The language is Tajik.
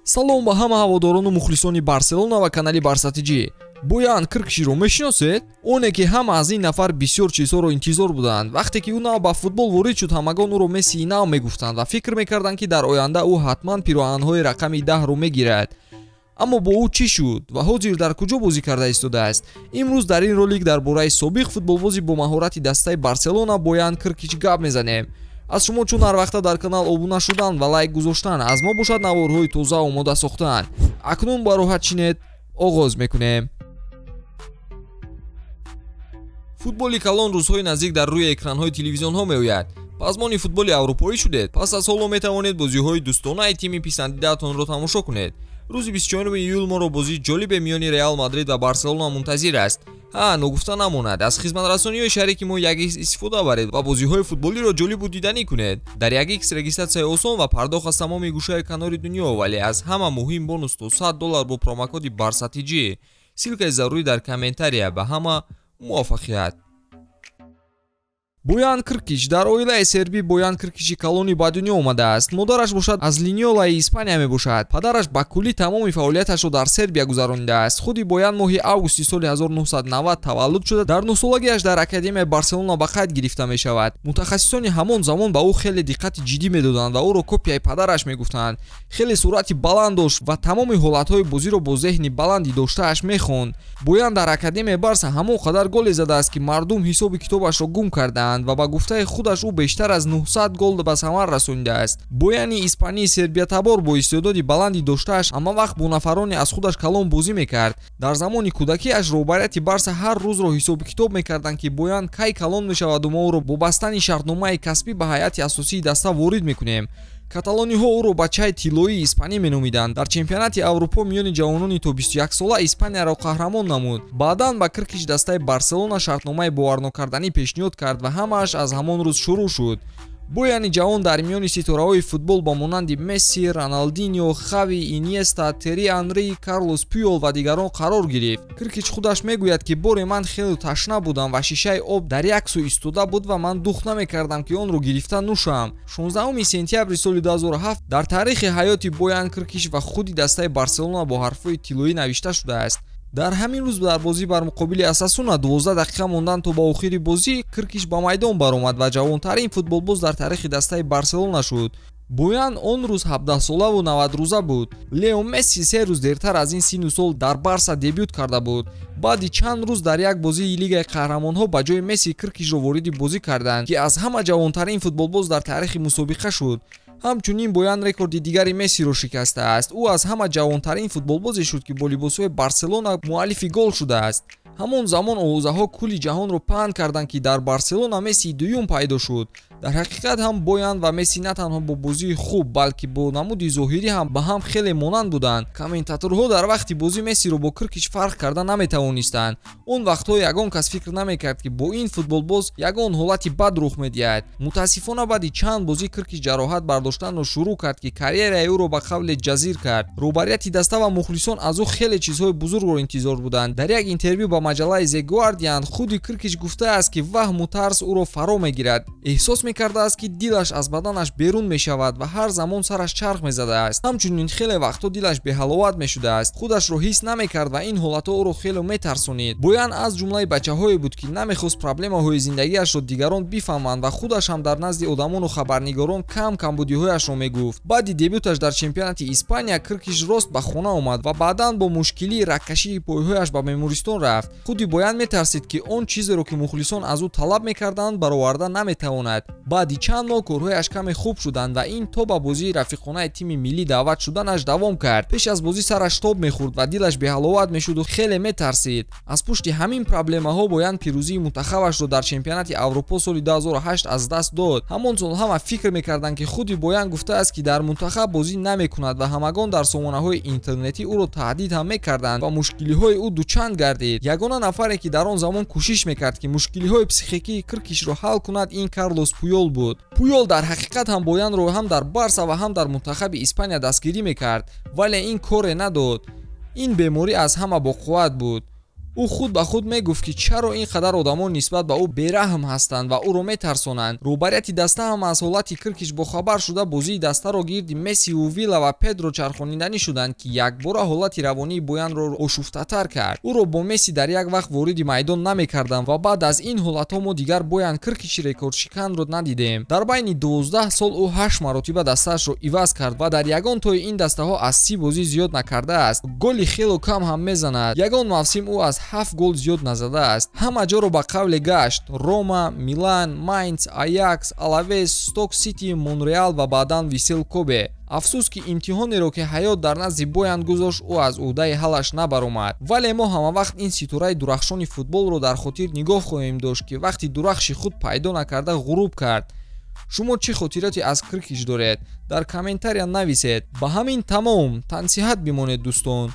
Салом ба ҳама ҳаводорону мухлисони Барселона ва канали Барса ТЖ. Боян Киркиширо мешиносед? Оне ки ҳама аз ин нафар бисёр чизҳоро интизор буданд. Вақте ки ӯ нав ба футбол ворид шуд, ҳамагон ӯро Мессии нав мегуфтанд ва фикр мекарданд, ки дар оянда ӯ ҳатман пироҳанҳои рақами 10-ро мегирад. Аммо бо ӯ чӣ шуд ва ҳозир дар куҷо бозӣ карда истодааст? Имрӯз дар ин ролик дар бораи собиқ футболбози бо маҳорати дастаи Барселона Боян Киркич гап мезанем. Аз шумо чун ҳар вақта дар канал обуна шудан ва лайк гузоштан, аз мо бошад наворҳои тоза омода сохтан. Акнун ба роҳат шинед, оғоз мекунем. Футболи калон рӯзҳои наздик дар рӯи экранҳои телевизионҳо меояд. Пазмони футболи аврупоӣ шудед, пас аз ҳоло метавонед бозиҳои дӯстонаи тими писандидаатонро тамошо кунед. Рӯзи 24 июл моро бозии ҷолибе миёни Реал Мадрид ва Барселона мунтазир аст. Ҳа, ногуфта намонад, аз хизматрасониҳои шарики мо 1x истифода баред ва бозиҳои футболиро ҷолибу диданӣ кунед. Дар 1x регистратсияи осон ва пардохт аз тамоми гӯшаи канори дунё, вале аз ҳама муҳим бонус то $100 бо промокоди Барса ТЖ. Ссылкаи зарурӣ дар комментария. Ба ҳама муваффақият. Боян Киркич дар оилаи сербӣ Боян Киркичи калонӣ ба дунё омадааст. Модараш бошад аз Линьолаи Испания мебошад. Падараш ба куллӣ тамоми фаъолияташро дар Сербия гузаронидааст. Худи Боян моҳи августи соли 1990 таваллуд шуда, дар 9-солагиаш дар Академияи Барселона ба қайд гирифта мешавад. Мутахассисони ҳамон замон ба ӯ хеле диққати ҷиддӣ медоданд ва ӯро копияи падараш мегуфтанд. Хеле суръати баланд дошт ва тамоми ҳолатҳои бозиро бо зеҳни баланди доштааш мехонд. Боян дар Академияи Барса ҳамон қадар голе задааст, ки мардум ҳисоби китобашро гум карданд ва ба гуфтаи худаш ӯ бештар аз 900 гол ба самар расонидааст. Бояни испании сербиятабор бо истеъдоди баланди доштааш ҳама вақт бо нафароне аз худаш калон бозӣ мекард. Дар замони кӯдакиаш роҳбарияти Барса ҳар рӯзро ҳисоби китоб мекарданд, ки Боян кай калон мешаваду мо ӯро бо бастани шартномаи касбӣ ба ҳайати асосии даста ворид мекунем. Каталониҳо ӯро бачаи тиллоии испанӣ меномиданд. Дар чемпионати Аврупо миёни ҷавонони то 21 сола Испанияро қаҳрамон намуд. Баъдан ба Киркич дастаи Барселона шартномаи боварнокарданӣ пешниҳод кард ва ҳамааш аз ҳамон рӯз шурӯъ шуд. Бояни ҷавон дар миёни ситораҳои футбол ба монанди Месси, Роналдиньо, Хави, Иньеста, Тери Анри, Карлос Пуйол ва дигарон қарор гирифт. Киркич худаш мегӯяд, ки боре ман хеле ташна будам ва шишаи об дар як сӯ истода буд ва ман дух намекардам, ки онро гирифта нӯшам. 16 сентябри соли 2007 дар таърихи ҳаёти Боян Киркич ва худи дастаи Барселона бо ҳарфҳои тиллоӣ навишта шудааст. Дар ҳамин рӯз дар бозӣ бар муқобили Асасуна 12 дақиқа мондан то ба охири бозӣ Киркич ба майдон баромад ва ҷавонтарин футболбоз дар таърихи дастаи Барселона шуд. Боян он рӯз 17-солаву 90 рӯза буд. Лео Месси 3 рӯз дертар аз ин синну сол дар Барса дебют карда буд. Баъди чанд рӯз дар як бозии Лигаи қаҳрамонҳо ба ҷои Месси Киркичро вориди бозӣ карданд, ки аз ҳама ҷавонтарин футболбоз дар таърихи мусобиқа шуд. Ҳамчунин Боян рекорди дигари Мессиро шикастааст. Ӯ аз ҳама ҷавонтарин футболбозе шуд, ки бо либосҳои Барселона муаллифи гол шудааст. Ҳамон замон овозаҳо кулли ҷаҳонро паҳн карданд, ки дар Барселона Мессии дуюм пайдо шуд. Дар ҳақиқат ҳам Боян ва Месси на танҳо бо бозии хуб, балки бо намуди зоҳирӣ ҳам ба ҳам хеле монанд буданд. Комментаторҳо дар вақти бозӣ Мессиро бо Киркич фарқ карда наметавонистанд. Он вақтҳо ягон кас фикр намекард, ки бо ин футболбоз ягон ҳолати бад рух медиҳад. Мутаассифона, баъди чанд бозӣ Киркич ҷароҳат бардоштанро шурӯъ кард, ки карьераи ӯро ба қавле ҷазир кард. Роҳбарияти даста ва мухлисон аз ӯ хеле чизҳои бузургро интизор буданд. Дар як интервю ба маҷаллаи The Guardian худи Киркич гуфтааст, ки ваҳму тарс ӯро фаро мегирад. Эҳсос мекардааст, ки дилаш аз баданаш берун мешавад ва ҳар замон сараш чарх мезадааст. Ҳамчунин хеле вақтҳо дилаш беҳаловат мешудааст, худашро ҳис намекард ва ин ҳолатҳо ӯро хеле метарсонид. Боян аз ҷумлаи бачаҳое буд, ки намехост проблемаҳои зиндагиашро дигарон бифаҳманд ва худаш ҳам дар назди одамону хабарнигорон кам камбудиҳояшро мегуфт. Баъди дебюташ дар чемпионати Испания Киркич рост ба хона омад ва баъдан бо мушкилии рагкашии пойҳояш ба бемористон рафт. Худи Боян метарсид, ки он чизеро, ки мухлисон аз ӯ талаб мекарданд, бароварда наметавонад. Баъди чанд моҳ корҳояш каме хуб шуданд ва ин то ба бозии рафиқонаи тими миллӣ даъват шуданаш давом кард. Пеш аз бозӣ сараш тоб мехӯрд ва дилаш беҳаловат мешуду хеле метарсид. Аз пушти ҳамин проблемаҳо Боян пирӯзии мунтахабашро дар чемпионати Аврупо соли 2008 аз даст дод. Ҳамон сол ҳама фикр мекарданд, ки худи Боян гуфтааст, ки дар мунтахаб бозӣ намекунад, ва ҳамагон дар сомонаҳои интернетӣ ӯро таҳдид ҳам мекарданд ва мушкилиҳои ӯ дучанд гардид. Ягона нафаре, ки дар он замон кӯшиш мекард, ки мушкилиҳои психикии Киркишро ҳал кунад, ин Карлос Пуйол буд. Пуйол дар ҳақиқат ҳам Боянро ҳам дар Барса ва ҳам дар мунтахаби Испания дастгирӣ мекард, вале ин коре надод. Ин беморӣ аз ҳама боқувват буд. Ӯ худ ба худ мегуфт, ки чаро ин қадар одамон нисбат ба ӯ бераҳм ҳастанд ва ӯро метарсонанд. Роҳбарияти даста ҳам аз ҳолати Киркич бохабар шуда, бозии дастаро гирди Мессиву Вилла ва Педро чархониданӣ шуданд, ки якбора ҳолати равонии Боянро ошуфтатар кард. Ӯро бо Месси дар як вақт вориди майдон намекарданд ва баъд аз ин ҳолатҳо мо дигар Боян Киркичи рекордшиканро надидем. Дар байни 12 сол ӯ 8 маротиба дастаашро иваз кард ва дар ягон тои ин дастаҳо аз 30 бозӣ зиёд накардааст. Голи хело кам ҳам мезанад. Ягон мавсим ӯ аз 7 гол зиёд назадааст. Ҳама ҷоро ба қавле гашт: Рома, Милан, Майнц, Аякс, Алавес, Сток Сити, Монреал ва баъдан Висел Кобе. Афсӯс, ки имтиҳонеро, ки ҳаёт дар назди Боян гузошт, ӯ аз ӯҳдаи ҳаллаш набаромад. Вале мо ҳамавақт ин ситораи дурахшони футболро дар хотир нигоҳ хоҳем дошт, ки вақти дурахши худ пайдо накарда ғуруб кард. Шумо чӣ хотироте аз Киркич доред? Дар комментария нависед. Ба ҳамин тамом. Тансиҳат бимонед, дӯстон.